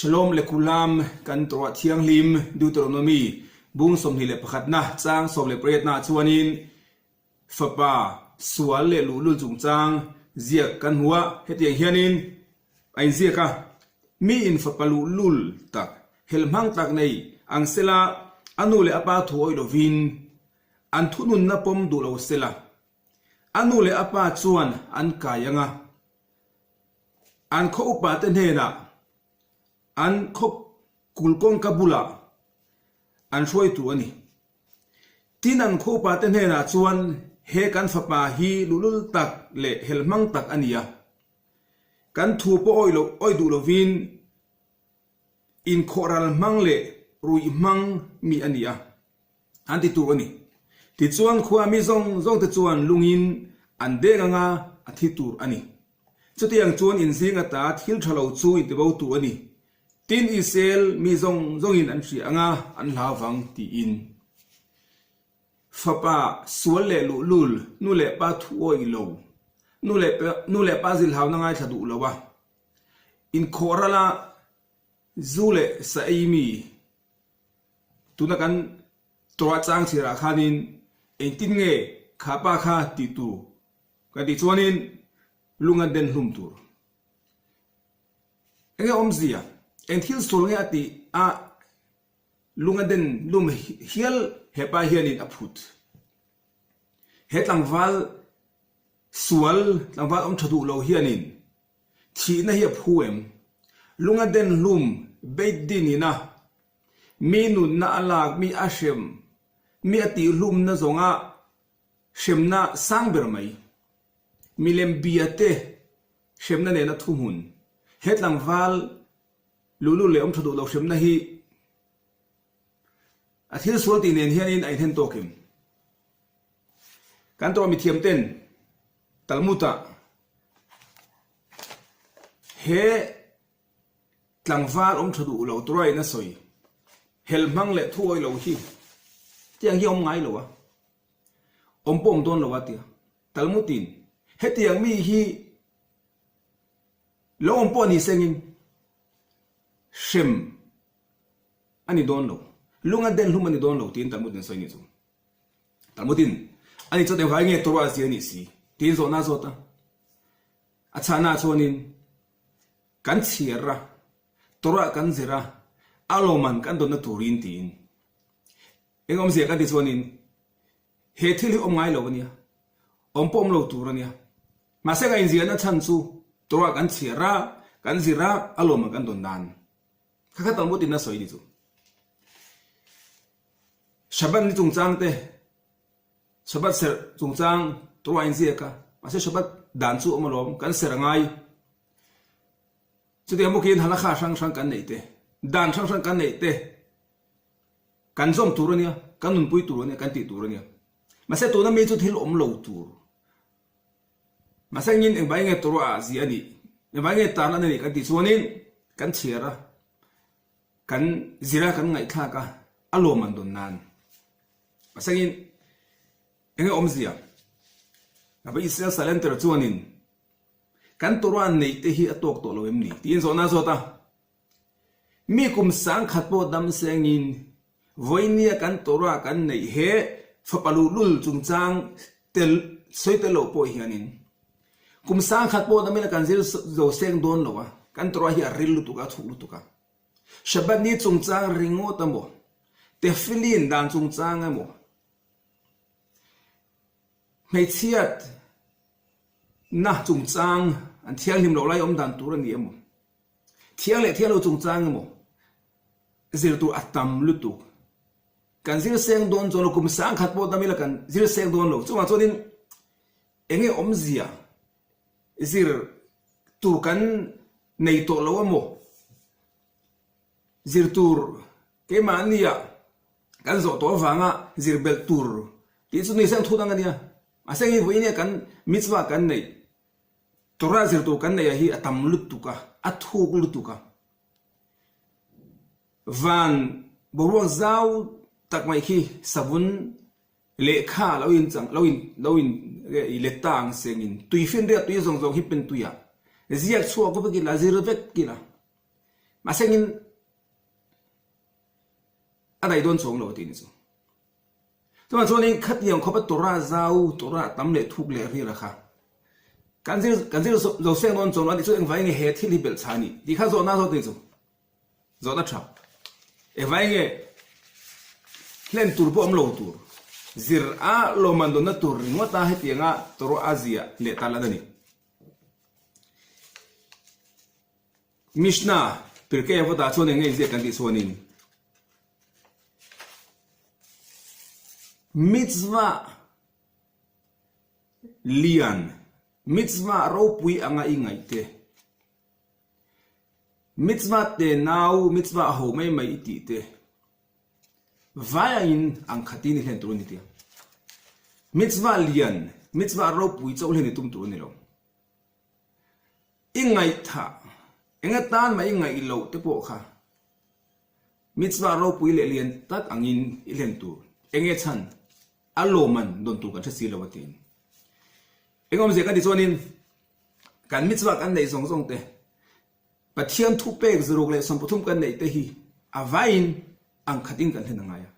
Shalom Lekulam kan Torah Thianghlim Deuteronomy bung 21 na chang 18 na chuanin fapa sual leh luhlul chungchang ziak kan hmu a, hetiang hianin a inziak a, Mi in fapa luhlul tak, helhmang tak nei ang sela a nu leh a pa thu awih lovin an thununna pawm duh lo sela a nu leh a pa chuan an kai ang a, an khaw upa te hnenah an khaw kul kawngka bulah an hruai tur a ni. Tin an khaw upa te hnenah chuan he kan fapa hi luhlul tak leh helhmang tak a ni a, kan thu pawh awih loh awih duh lovin inkhawh ral hmang leh ruih hmang mi a ni a. An ti tur a ni. Tichuan khua mi zawng zawng te chuan lungin an deng anga a thi tur a ni. Chutiang chuan inzing ata thil tha lo chu intibo tur a ni. Tin Israel mi zawng zawngin an hria anga an hlau vang tiin. Fapa sual leh luhlul, nu leh pa thu awih lo, nu leh nu leh pa zilhauna ngaithla duh lo a, inkhawh rala zu leh sa ei mi, Tuna kan Torah chang chhiarah khanin engtin nge kha pa kha tih tur kan tih chuanin lung an den hlum tur. Enge awmzia? Eng thil sual nge a tih a lung a den lum hial he pa hianin a phut. He tlangval sual, tlangval awm tha duh lo hianin Thihna hi a phu em? Lung a den hlum, beit din ina mi nunna a lak, mi a hrem, mi a tihhlumna zawnga hremna sang ber mai. Milem bia te hremna nena thuhmun. He tlangval luhlul leh awm tha duh lo hremna hi a thil sual tih nen hianin a inhen tawk em? Kan tawh mithiam ten Talmud-ah he tlangval awm tha duh lo Torah-in a sawi hel hmang leh thu awih lo hi tiang hi a awm ngai lo a, awm pawh awm dawn lo a tia. Talmud-in hetiang mi hi lo awm pawh ni sengin hrem a ni dawn lo, lung a den hlum a ni dawn lo tiin Talmud-in a sawi ni chu. Talmudin, Ani chuan engvai nge Torah a zir a nih si? tiin zawhna a zawt a. A chhahna chuanin, Kan chhiar a, Torah kan zir a, a lawmman kan dawnna turin tiin. Eng awmzia kan ti chuanin, he thil hi awm ngai lo a nia, awm pawh awm lo tur a nia. Mahse ka inziahna chhan chu Torah kan chhiar a, kan zir a, a lawmman kan dawn nan. Kha kha Talmudin a sawi ni chu. Shabbat ni chungchang te, Shabbat serh chungchang Torah in ziak a, mahse Shabbat dan chu awm alawm, kan serh a ngai. Chutiang bawkin halakha hrang hrang kan neih te, dan hrang hrang kan neih te kan zawm tur a nia, kan nunpui tur a nia, kan tih tur a nia. Mahse tuna mi chu thil awm lo tur. Mahse engin engvai nge Torah ah ziah a nih, engvai nge tarlan a nih kan tih chuanin kan chhiar a. Kan zira kan ngaihthlak a, a lawm an dawn nan. Pasangin enge awmzia? Ava Israel Salenter chuanin kan Torah neih te hi a tawk tawh lo em ni? tiin zawhna a zawt a. Mi kum sangkhat pawh dam sengin vawinia kan Torah kan neih he fapa luhlul chungchang tel sawi tel loh pawh hianin kum sangkhat pawh damin kan zir zo seng dawn lo a, kan Torah hi a ril lutuk a, a chhuk lutuk a. Shabbat ni chungchang ringawt emaw, tefillin dan chungchang emaw, hmeichhiat na chungchang an thianghlim loh lai awm dan tur a ni emaw, thiang leh thiang lo chungchang emaw zir tur a tam lutuk. Kan zir seng dawn chuan lo kum sangkhat pawh dam ila kan zir seng dawn lo. Chuvang chuanin eng nge awmzia zir tur kan nei tawh lo emaw zir tur keimahnia kan zawh tawh avanga zir belh tur tih chu ni se ang thu dang a nia. Mahse hei vawiin kan mitzvah kan neih Torah zir tur kan neih ah hi a tam lutuk a, a thuk lutuk a. Van boruak zau tak mai khi savun lehkha lo in chang lo in lo in i let ta ang sengin tui finriat tui zawng zawng hi pen tuiah ziak chhuak vek ila zir vek ila. Mahse engin a daih dawn chuang lo a ti ni chu. Chuvang chuanin khatiang khawpa Torah zau, Torah tam leh thuk leh rira kha kan zir kan zir zo seng dawn chuang lo a nih chu engvai nge he thil hi belh chha a nih tih kha zawhna zawt a ni chu. Zawhna tha. Engvai nge hlen tur pawh awm lo tur zir a lawmman dawnna tur ringawt a hetianga Torah a ziah leh ta lan a ni. Mishnah, Pirkei Avot-ah chuan eng nge inziak kan tih chuanin Mitzvah lian, mitzvah ropui anga i ngaih te, mitzvah tenau, mitzvah ho mai mai i tih te, vai angin ang khatin i hlen tur a ni tia. Mitzvah lian, mitzvah ropui chauh hlen i tum tur a ni lo. I ngaihthah, eng atan mah i ngaih loh te pawh kha mitzvah ropui leh lian tak angin i hlen tur. Enge chhan? A lawmman dawn tur kan hre si lo a tiin. Eng awmzia kan ti chuanin kan mitzvah kan neih zawng zawng te, Pathian thupek zaruk leh 13 kan neih te hi a vaiin ang khatin kan hlen a ngai a.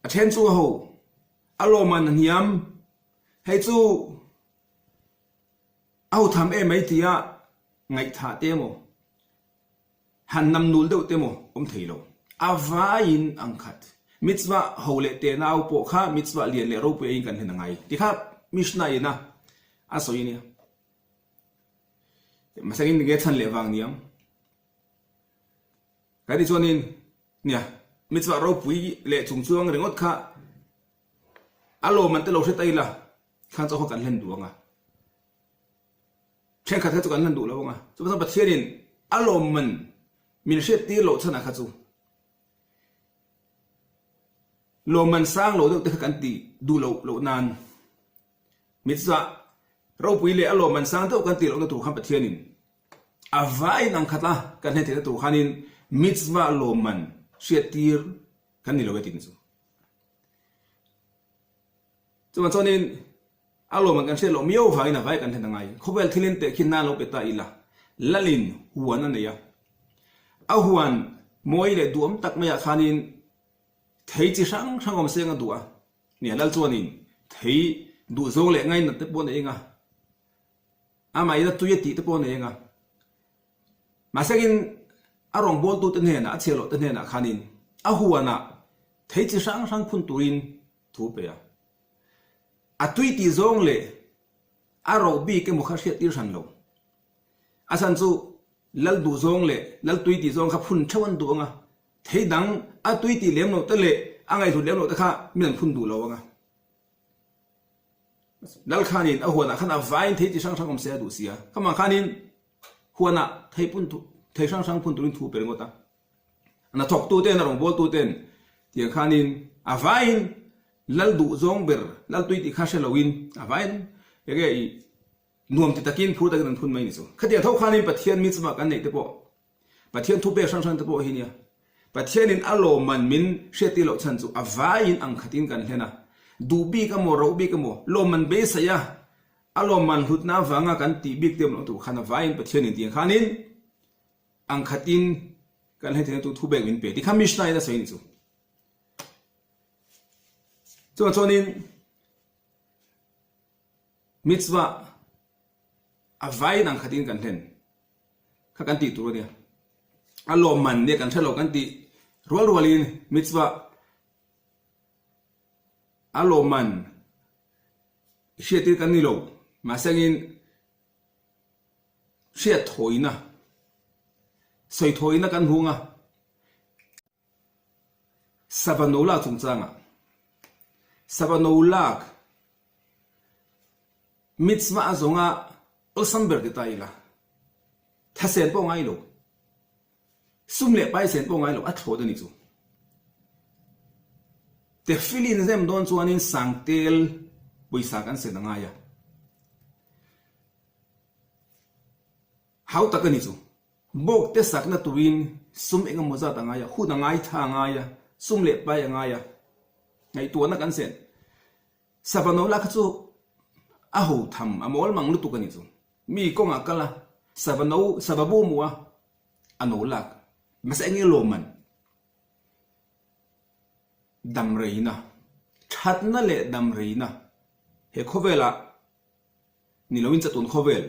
A then chu a ho, a lawmman a hniam, hei chu A ho tham em mai tia ngaihthah te emaw, han nam nul deuh te emaw awm thei lo. A vaiin ang khat. Mitzvah ho leh tenau pawh kha mitzvah lian leh ropui aiin kan hlen a ngai ti kha Mishnah in a a sawi a nia. Mahse in nge chhan leh vang niang. Kan ti chuanin nia mitzvah ropui leh chungchuang ringawt kha a lawm an te lo hre ta ila. Thlan chauh kha kan hlen duh ang a, thenkhat kha chu kan hlen duh lo ang a. Chuvang chuan Pathianin a lawmman min hriattir loh chhanah kha chu lawmman sang lo deuh te kha kan ti duh loh loh nan mitzvah ropui leh a lawmman sang deuh kan tih lohna tur khan Pathianin a vaiin ang khat a kan hlen theihna tur khanin mitzvah lawmman hriattir kan ni lo e tih ni chu. Chuvang chuanin a lawmah kan hriat loh miau vangin a vai kan hlen a ngai. Khawvel thilin tehkhin nan lo pe ta ila, Lalin huan a nei a. A huan mawi leh duhawm tak maiah khanin thei chi hrang hrang awm seng a duh a. Nia, Lal chuanin thei duhzawng leh ngainat te pawh a nei eng a, amahin a tui a tih te pawh a nei eng a. Mahsekin a rawngbawltute hnenah, a chhiahhlawhte hnenah khanin a huanah thei chi hrang hrang phun turin thu pe a. A tui tih zawng leh a roh bik emaw kha hriat tir hran lo. A chhan chu lal duh zawng leh lal tui tih zawng kha phun theuh an duh ang a, thei dang a tui tih lem loh te leh a ngaihhlut lem loh te kha min an phun duh lo ang a. Lal khanin a huanah khan a vaiin thei chi hrang hrang awm se a duh si a, khamah khanin huanah thei phun thei hrang hrang phun turin thu pe ringawt a. Hnathawktu ten a rawngbawltu ten tiang khanin a vaiin lal duh zawng ber lal tui tih kha hre loin a vaiin enge i nuam ti takin phur takin an phun mai ni chu. Khatiang tho khanin Pathian mitzvah kan neih te pawh Pathian thupek hrang hrang te pawh hi nia Pathianin a lawmman min hriattir loh chhan chu a vaiin ang khatin kan hlen a, duh bik emaw roh bik emaw lawmman beisei a a lawmman hlutna avanga kan tih bik te awm loh tur khan a vaiin Pathianin tiang khanin Ang khatin kan hei theihna tur thu bek min pe tih kha Mishnah in a sawi a ni chu. Chuvang chuanin mitzvah a vaiin ang khatin kan hlen kha kan tih tur a nia. A lawmman nia kan hre lo kan tih rual rualin mitzvah a lawmman hriattir kan ni lo mahsengin Hriat thawina, sawi thawina kan hung a, sava no lak chungchangah sava no lak mitzvah a zawnga awlsam ber ti ta ila, thasen pawh ngai lo, sum leh paisen pawh ngai lo a thlawt a ni chu. Tefillin zem dawn chuanin sangtel pawisa kan sen a ngai a. Hau tak a ni chu. Bawk te sakna turin sum eng emaw zat a ngai a, hun a ngai, tha a ngai a, sum leh pai a ngai a, ngaihtuahna kan sen. Sava no lah kha chu a ho tham, a mawl mang lutuk a ni chu. Mi kawngah kal a, sava no, sava bu mu a. A no lak. Mahse eng nge lawmman? Damreina. Thatna leh damreina. He khawvelah ni loin chatuan khawvel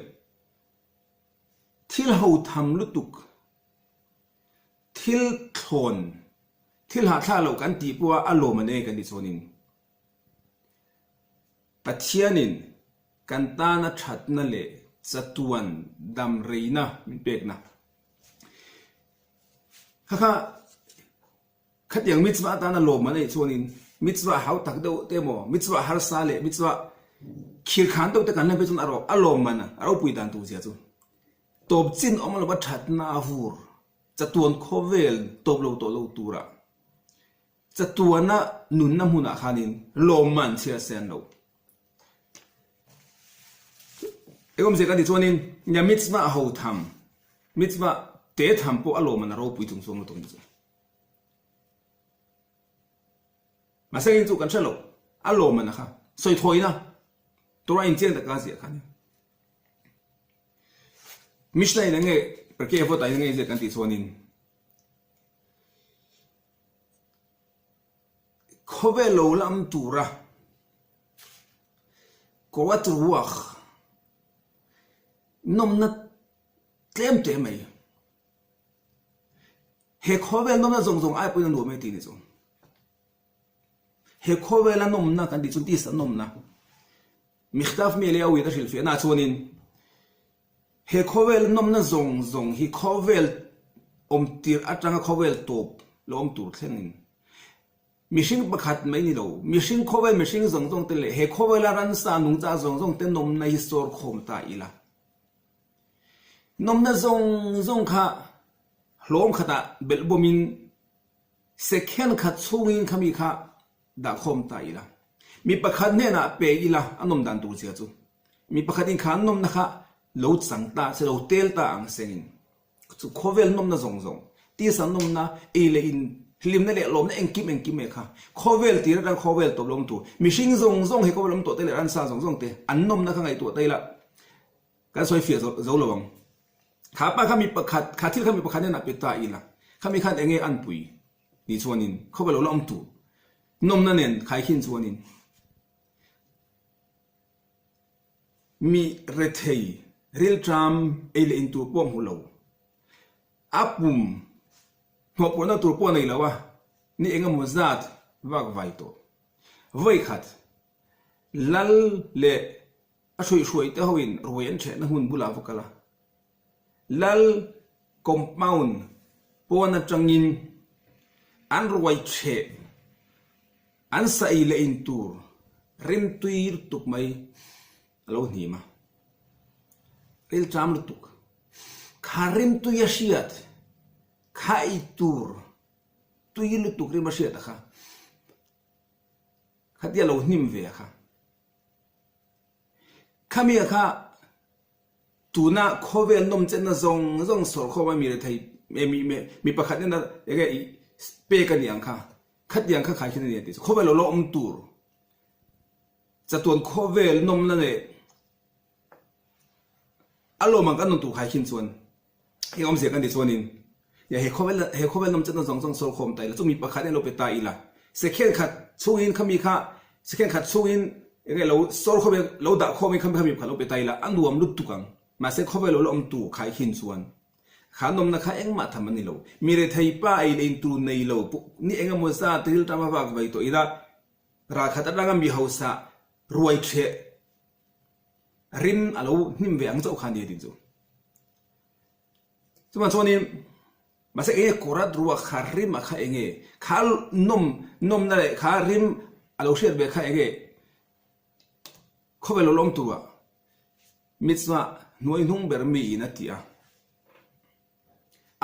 thil ho tham lutuk, thil thlawn, thil hahthlak loh kan tih pawha a lawmman e kan tih chuanin Pathianin kan tana thatna leh chatuan damreina min pekna kha kha Khatiang mitzvah atana lawm an neih chuanin mitzvah hau tak deuh te emaw, mitzvah harsa leh mitzvah khirkhan deuh te kan hlen phei chuan a lawm man a ropui dan tur zia chu tawp chin awm lova thatna a vur chatuan khawvel tawp lo tawh lo turah chatuana nunna hmunah khanin lawm man chhiar sen lo. Engawmzia kan tih chuanin nia mitzvah ho tham, mitzvah te tham pawh a lawm man a ropui chung chuang lutuk a ni chu. Mahse engin chu kan hre lo, a lawm a kha sawi thawina Torah in chiang taka a ziah kha a ni. Mishnah in enge Pirkei Avot ah in enge ziah kan tih chuanin khawvel lo lam tura Korat ruach nawmna tlem teh mai. He khawvel nawmna zawng zawng ai pawhin a nuam e tih ni chu. He khawvela nawmna kan tih chuan tisa nawmna. Mikhtav mi leh a uit a hrilhfiahna ah chuanin he khawvel nawmna zawng zawng hi khawvel awm tirh atanga khawvel tawp lo awm tur thlengin mihring pakhat mai ni lo, mihring khawvel mihring zawng zawng te leh he khawvela ransa nungcha zawng zawng te nawmna hi sawr khawm ta ila. Nawmna zawng zawng kha hlawm khatah belh bawmin second khat chhungin khami kha dahkhawm ta ila. Mi pakhat hnenah pe ila a nawm dan tur zia chu. Mi pakhat in kha an nawmna kha lo chang ta se lo tel ta ang sengin chu khawvel nawmna zawng zawng, tisa nawmna, ei leh in hlimna leh lawmna engkim engkim e kha khawvel tir atang khawvel tawp lo awm tur. Mihring zawng zawng he khawvel awm tawh te leh ransa zawng zawng te an nawmna kha ngaihtuah ta ila. Kan sawi fiah zo lo ang. Kha pa kha mi pakhat, kha thil kha mi pakhat hnenah pe ta ila, khami khan enge an pui ni chuanin khawvel lo la awm tur nawmna nen khaikhin chuanin mi rethei rilṭam ei leh in tur pawh hmu lo, a pum hnawhpawhna tur pawh nei lo a ni engemaw zat vak vai tawh. Vawikhat lal leh A hruihhruaite hoin ruai an ṭhehna hmun bulah va kal a, Lal compound pawn aṭangin an ruai ṭheh an sa ei leh in tur rimtui lutuk mai a lo hnim a, rilṭam lutuk. Kha rimtui a hriat, kha ei tur tui lutuk rim a hriat a kha, khatia lo hnim ve a kha. Khami kha tuna khawvel nawmchenna zawng zawng sawrkhawm a mi rethei mi pakhat nena enge i pek a ni ang kha, khatiang kha khaikhin a ni a tih chu khawvel lo la awm tur chatuan khawvel nawmna leh A lawm ang kan rawn tur khaikhin chuan heng awmzia kan ti chuanin ya he khawvel he khawvel nawm chetna zawng zawng sawr khawm ta ila chumi pakhat hian lo pe ta ila second khat chhungin khami kha second khat chhungin enge lo sawr khawm lo dah khawmin khami khami pakhat lo pe ta ila a nuam lutuk ang mahse khawvel lo la awm tur khaikhin chuan kha nawmna kha engmah tham a ni lo mi rethei pa ei leh in tur nei lo ni engemaw zat rilṭam a vak vai tawh ila ralkhat atanga mi hausa ruai ṭheh Rim a lo hnim ve ang chauh kha nia tih chu. Chuvang chuanin mahse enge kawrat ruak kha rim a kha enge kha nawm nawmna leh kha rim a lo hriat ve kha enge khawvel lo lawm tura mitzvah hnuai hnung ber mi in a ti a,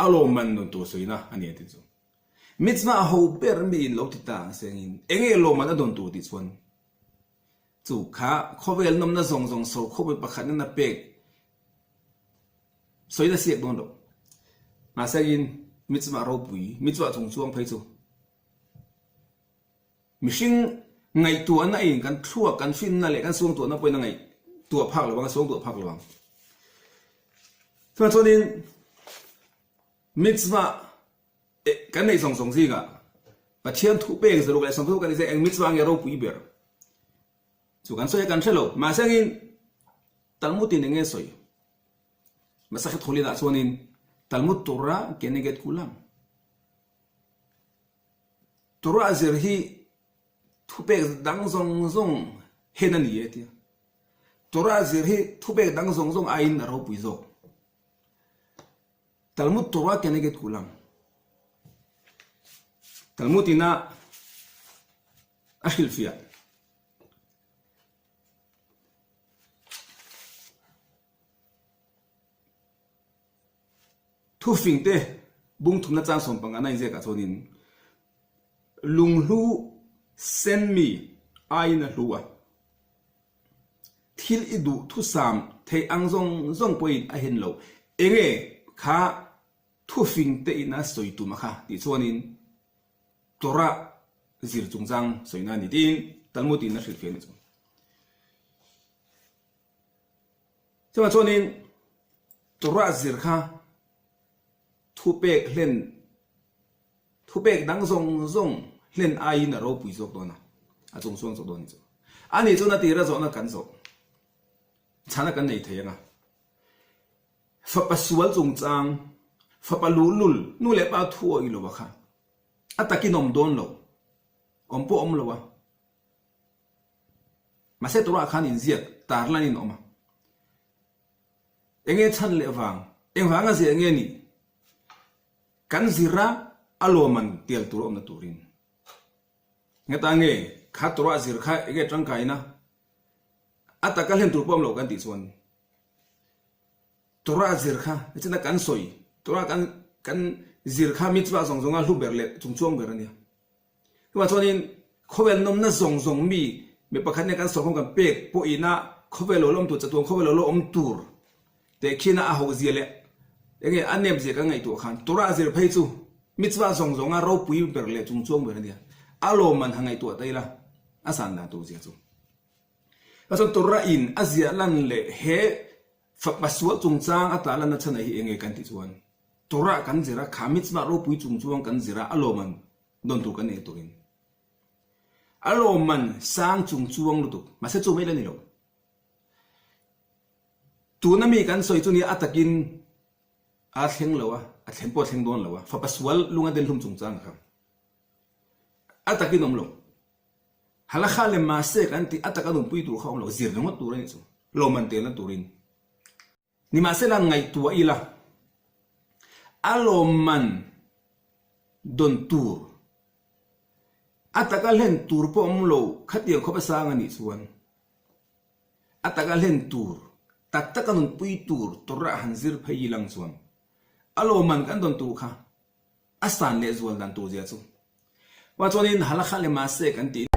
a lawmman nun tur sawina a ni a tih chu. Mitzvah ho ber mi in lo ti ta ang sengin enge lawmman a dawn tur tih chuan Chu kha khawvel nawmna zawng zawng sawrkhawpui pakhat nana pek sawi na siak dawn lo. Mahsengin mitzvah ropui, mitzvah chung chuang phei chu mihring ngaihtuahna in kan thluak, kan finna leh kan suangtuahna pawhin a ngaihtuah phak lo ang, a suangtuah phak lo ang. Chuvang chuanin. Mitzvah kan neih zawng zawng zingah Pathian thu pek zaruk leh 30 kan inziak eng mitzvah nge ropui ber chu kan sawi a kan hre lo. Mahse angin Talmud in enge sawi? Masakhet Holin ah chuanin Talmud Torah Keneged Kulam Torah zir hi thupek dang zawng zawng hen a ni e tia. Torah zir hi thupek dang zawng zawng aiin a ropui zawk. Talmud Torah Keneged Kulam Talmud ina a hrilhfiah. Thufing te bung thumna chang 15 a inziakah chuanin lunghlu senmi aiin a hlu a. Thil i duh thusam theih ang zawng zawng pawhin a hen lo. Enge kha thufing te ina sawi tum a kha tih chuanin Torah zir chungchang sawina a ni tiin Talmud in a hrilhfiah a ni chu. Chuvang chuanin Torah zir kha thupek hlen Thupek dang zawng zawng hlen aiin a ropui zawk dawn a, a chung chuang zawk dawn a ni chu. Ani chuan a tira zawhna kan zawh chhana kan nei thei ang a. Fapa sual chungchang, fapa luhlul, nu leh pa thu awih lo a kha a takin awm dawn lo, awm pawh awm lo a. Mahse Torah khan inziak tarlan in awm a. Enge chhan leh vang, engvanga ziah nge nih? Kan zir a, a lawm an tial tur a awmna turin. Ngeta nge kha Torah zir kha enge tangkaina a taka hlen tur pawh awm lo kan tih chuan Torah zir kha nichina kan sawi Torah kan kan zir kha mitzvah zawng zawnga hlu ber leh chungchuang ber a nia. Chuvang chuanin khawvel nawmna zawng zawng mi mi pakhat nen kan sawrkhawm kan pek pawhina khawvel lo la awm tur chatuan khawvel lo la awm tur teh khina a hoh zia leh enge a nep zia kan ngaihtuah khan Torah zir phei chu mitzvah zawng zawnga ropui ber leh chungchuang ber a nia. A lawmman ha ngaihtuah ta ila a san dan tur zia chu. Chuan Torah in a ziah lan leh he Fapa sual chungchang a tah lanna chhan hi enge kan tih chuan Torah kan zir a, kha mitzvah ropui chungchuang kan zir a, a lawmman dawn tur kan nei turin a lawmman sang chungchuang lutuk mahse chu mai la ni lo. Tuna mi kan sawi chu nia a takin a thleng lo a, a thlen pawh a thleng dawn lo a, fapa sual lunga den hlum chungchang kha a takin awm lo. Halakha leh mahse kan tih a taka nunpui tur kha awm lo, zir ringawt tur a nih chu, lawmman telna turin. Nimahsela ngaihtuah ila, a lawmman dawn tur, a taka hlen tur pawh awm lo khatiang khawp a sang a nih chuan, a taka hlen tur, tak taka nunpui tur Torah han zir phei ilang chuan, a lawmman kan dawn tur kha a san leh zual dan tur zia chu. Chuvang chuanin halakha leh mahse kan tih.